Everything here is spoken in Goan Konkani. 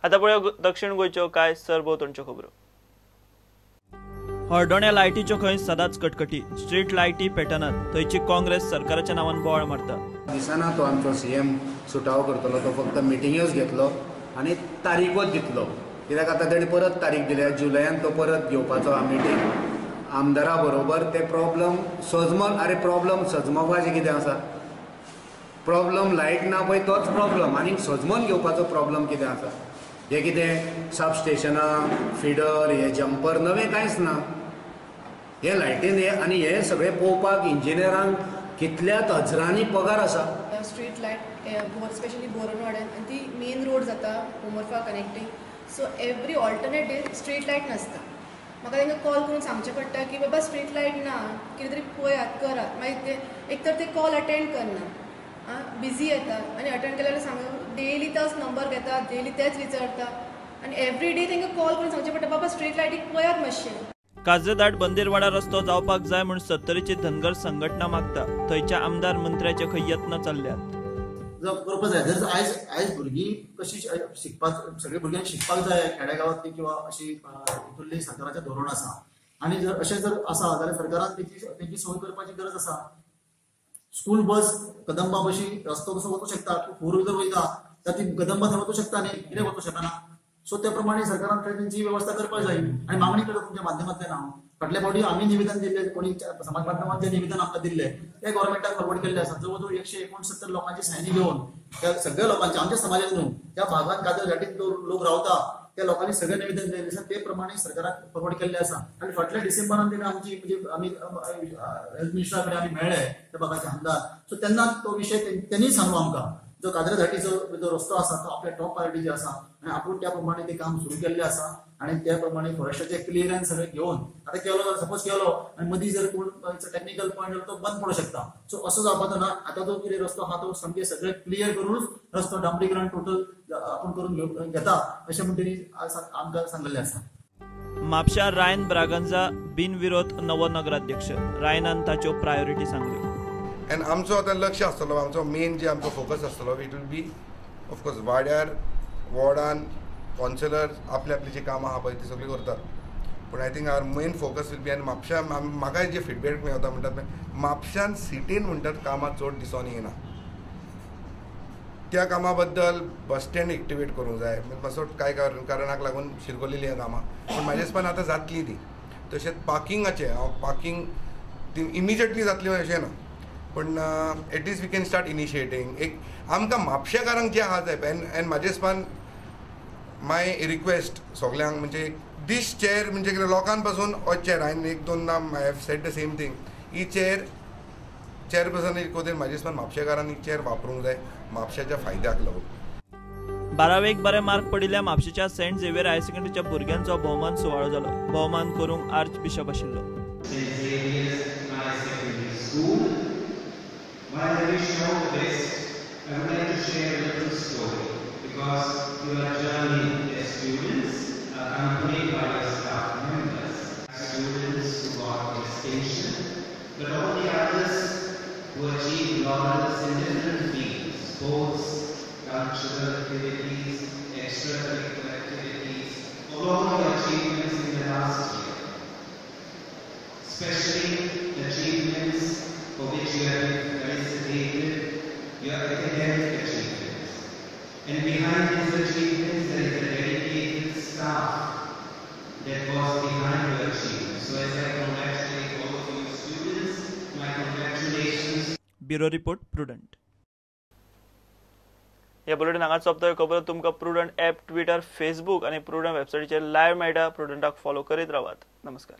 आतां पळोवया दक्षिण गोंयच्यो कांय सरभोंवतणच्यो खबरो। हळदोण्या लायटीच्यो खंय सदांच कटकटी, स्ट्रीट लायटी पेटनात, थंयची काँग्रेस सरकाराच्या नांवान बोवाळ मारता। दिसना तो आमचो सीएम सुटावो करतलो, तो फक्त मिटिंग्योच घेतलो आनी तारीखूच दितलो, कित्याक आतां तेणी परत तारीख दिल्या जुलयान तो परत घेवपाचो मिटींग आमदारा बरोबर। ते प्रॉब्लम सजमल, अरे प्रॉब्लम सजमोवपाचें कितें आसा, प्रॉब्लम लायट ना पळय तोच प्रॉब्लम, आनी सजमोन घेवपाचो प्रॉब्लम कितें आसा। हे कितें सब स्टेशनां, फिडर, हे जंपर नवें कांयच ना, हे लायटीन हे आनी हे सगळें पळोवपाक इंजिनियरांक कितल्याच हजरांनी पगार आसा। स्ट्रीट लायट स्पेशली बोरनवाड्यान आनी ती मेन रोड जाता Umorfil connecting, so every alternate day street light नासता। म्हाका तांकां कॉल करून सांगचें पडटा की बाबा स्ट्रीट लायट ना, कितें तरी पळयात करात। मागीर ते एक तर ते कॉल अटेंड करना, बिजी येता आनी अटेंड केल्यार सांग डेली तोच नंबर घेता, डेली तेच विचारता आनी एवरी डे तांकां कॉल करून सांगचें पडटा बाबा स्ट्रीट लायटीक पळयात मातशें। काजरेदाट बंदेरवाडा रस्तो जावपाक जाय म्हूण सत्तरीची धनगर संघटना मागता, थंयच्या आमदार मंत्र्याचे खंय यत्न चल्ल्यात। करपाक जाय जर आयज आयज भुरगीं कशी शिकपाक, सगळ्या भुरग्यांक शिकपाक जाय खेड्या गांवांतली किंवा अशी हितूंतली सरकाराचें धोरण आसा आनी जर अशें जर आसा जाल्यार सरकारान तेची सोय करपाची गरज आसा। स्कूल बस कदंबा बशी रस्तो कसो वचूंक शकता, फोर व्हिलर वयता तर ती कदंबा थंय वचूंक शकता न्ही, कितें वचूंक शकना। सो त्या प्रमाणे सरकारान थंय तेंची वेवस्था करपाक जाय आनी मागणी करता तुमच्या माध्यमांतल्यान। हांव फाटल्या फावटी आमी निवेदन दिल्लें, कोणी समाज माध्यमांतलें निवेदन आमकां दिल्लें, ते गव्हर्मेंटाक फॉरवर्ड केल्लें आसा। जवळ जवळ 169 लोकांची सायनी घेवन त्या सगळ्या लोकांचे, आमच्या समाजान न्हू, त्या भागात काजर घाटीत लोक रावता त्या लोकांनी सगळें निवेदन दिल्लें आसा, ते प्रमाणे सरकाराक फॉरवर्ड केल्लें आसा। आनी फाटल्या डिसेंबरान तेणें आमची म्हणजे आमी हेल्थ मिनिस्टरा कडेन आमी मेळ्ळे त्या भागाचे आमदार, सो तेन्ना तो विशय तेणी सांगलो आमकां जो काजरे घाटीचो जो रस्तो आसा तो आपल्या टॉप प्रायोरिटी आसा आनी आपूण त्या प्रमाणे ते काम सुरू केल्लें आसा आनी त्या प्रमाणे फॉरेस्टाचे क्लियरन्स सगळें घेवन आतां केलो, सपोज केलो आनी मदीं जर कोण टेक्निकल पॉयंट तो बंद पडूंक शकता। सो असो जावपाचो ना, आतां जो कितें रस्तो आहा तो सामके सगळें क्लियर करूनच रस्तो डांबरीकरण टोटल आपूण करून घेता अशें म्हण तेणी आमकां सांगलेलें आसा। म्हापशा रायन ब्रागांझा बिनविरोध नवो नगराध्यक्ष, रायनान ताच्यो प्रायोरिटी सांगल्यो। एंड आमचो आतां लक्ष आसतलो, आमचो मेन जे आमचो फोकस आसतलो it will be of course वाड्यार वॉर्डान कावन्सिलर्स आपली आपली जी कामां आहा पळय ती सगळीं करतात, पूण I think our main focus will be. आनी म्हापशा म्हाका जे फिडबॅक मेळटा म्हणटात म्हापशान सिटीन म्हणटात कामां चड दिसोन येना, त्या कामा बद्दल बस स्टँड एक्टिवेट करूंक जाय, मातसो कांय कारणाक लागून शिरकोलेली ह्या कामां, पूण म्हाज्या हिसपान आतां जातली ती। तशेंच पार्किंगाचें, हांव पार्किंग ती इमिजिएटली जातली अशें ना, पूण at least we can start initiating. एक आमकां म्हापशेकारांक जें आहा जाय एंड म्हाजे हिसपान माय रिक्वेस्ट सगल्यांक म्हणजे दीस चेअर म्हणजे कितें लोकां पासून हो चेअर हांवें एक दोनदां I have said the same thing, he chair chairperson कोतेन म्हाजे हिसपान म्हापशेकारांनी चेअर वापरूंक जाय म्हापशाच्या फायद्याक लागून। 12वेक बरे मार्क पडिल्ल्या म्हापशेच्या सेंट झेवियर हायर सेकंडरीच्या भुरग्यांचो भोवमान सुवाळो जालो। भोवमान करूंक आर्च बिशप आशिल्लो। While I wish you all the best, I would like to share a little story because your journey as students accompanied by your staff members, students who got distinction, but all the others who achieved laurels in different fields, sports, cultural activities, extracurricular activities, for all your achievements in the last year. Especially achievements for which you have been felicitated, your academic achievements. And behind these achievements there is a dedicated staff that was behind your achievements. So as I congratulate all of you students, my congratulations. Bureau Report, Prudent. ह्या बुलेटिन हांगाच सोंपता। खबर तुमकां प्रुडंट ॲप, ट्विटर, फेसबूक आनी प्रुडंट वेबसायटीचेर लायव्ह मेळटा। प्रुडंटाक फॉलो करीत रावात। नमस्कार।